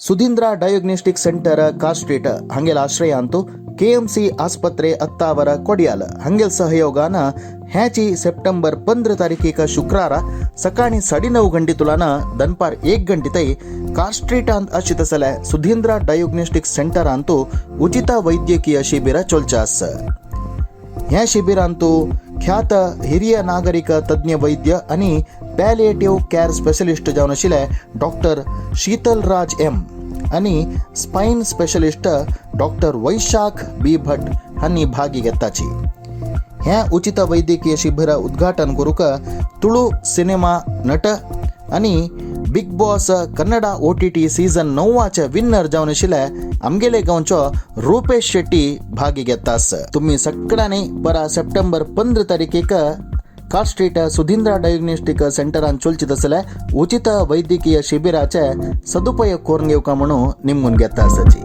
Sudhindra diagnostic centre, car street ಹಂಗೆಲ್ ಆಶ್ರಯ ಅಂತು KMC ಆಸ್ಪತ್ರೆ, ಅತ್ತಾವರ, ಕೊಡಿಯಾಲ ಹಂಗೆಲ್ ಸಹಯೋಗಾನ ಹ್ಯಾಚಿ ಸೆಪ್ಟೆಂಬರ್ 15 ತಾರೀಕಿಕ ಶುಕ್ರಾರ ಸಕಾಣಿ 9:30 ಗಂಟೆ ತುಲಾನ ದನ್ಪಾರ್ 1 ಗಂಟೆ ತೈ ಕಾರ್ ಸ್ಟ್ರೀಟ್ ಅಂತ್ ಅಚಿತಸಲೆ ಸುಧೀಂದ್ರ ಡಯಾಗ್ನೋಸ್ಟಿಕ್ ಸೆಂಟರ್ ಅಂತೂ ಉಚಿತ ವೈದ್ಯಕೀಯ ಶಿಬಿರ ಚೊಲ್ಚಾಸ್. ह्या शिबिरांतू ख्यात हिरिय नागरिक तज्ञ वैद्य आणि पॅलिएटिव्ह केअर स्पेशलिस्ट जावन आशिल्ले डॉक्टर शीतल राज एम आणि spine specialist doctor Vaishakh B Bhat हांणी भागी घेताची. ह्या उचित वैद्यकीय शिबिर उद्घाटन करूंक तुळू सिनेमा नट आणि Bigg Boss Kannada OTT season 9वाचे winner जावन आशिल्ले आमगेले गांवचो रुपेश शेट्टी भागी घेतास. तुम्ही सगळ्यांनी परा सप्टेंबर 15 तारखेक कार स्ट्रीट सुधींद्रा डायग्नोस्टिक सेंटरान चोलचित आसले उचित वैद्यकीय शिबिराचे सदुपयोग करून घेवका म्हणून निमगून घेता आसाची.